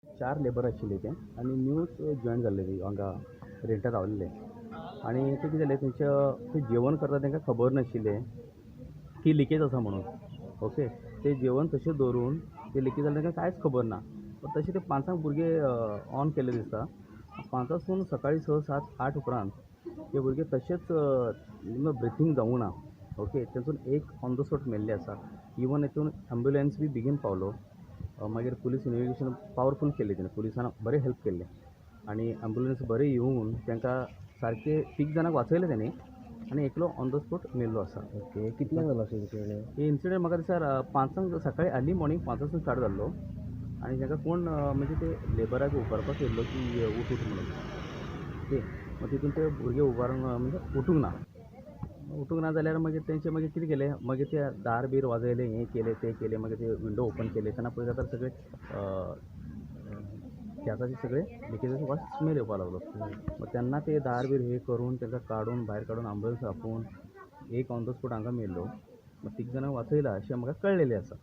चार लेबर आशिल्ले ते आनी न्यूच जॉयन जाल्ले ते हांगा रेंटार रावल्ले आनी ते कितें जालें, तेंच्या ते जेवण करता तांकां खबर नाशिल्लें की लिकेज आसा म्हणून. ओके, ते जेवण तशें दवरून ते लिकेज जालें, तांकां कांयच खबर ना. तशें ते पांचांक भुरगे ऑन केल्ले दिसता. पांचासून सकाळी 6, 7, 8 उपरांत ते भुरगे तशेंच ब्रिथींग जावंक ना. ओके, तातूंत एक ऑन the spot मेल्ले आसा. इवन हितून एम्बुलन्स बी बेगीन पावलो. मागीर पुलीस इन्वेस्टिगेशन पावरफूल केल्लें, तेणें पुलिसान बरें हेल्प केल्लें आनी एम्बुलन्स बरें येवन तांकां सारके तीग जाणांक वाचयलें तेणी आनी एकलो ऑन the spot मेल्लो आसा. ओके, कितल्यांक जालो असो इन्सिडंट? हे इन्सिडंट म्हाका दिसता पांचांक सकाळी अर्ली मॉर्निंग पांचांसून स्टार्ट जाल्लो आनी तांकां कोण म्हणजे ते लेबराक उबारपाक येयल्लो की उठ उठ म्हणून. ओके, मागीर तितून ते भुरगे उबारून म्हणजे उठूंक ना. उठूंक ना जाल्यार मागीर तेंचे मागीर कितें केलें, मागीर ते दार बीर वाजयलें, हें केलें तें केलें, मागीर ते विंडो ओपन केले तेन्ना पळयता तर सगळे गॅसाचे सगळे लिकेजाचो वास स्मेल येवपाक लागलो. मागीर तेन्ना ते दार बीर हे करून तांकां काडून भायर काडून आंबुलन्स आपोवन एक ऑन the spot हांगा मेल्लो. मागीर तीग जाणांक वाचयला अशें म्हाका कळ्ळेलें आसा.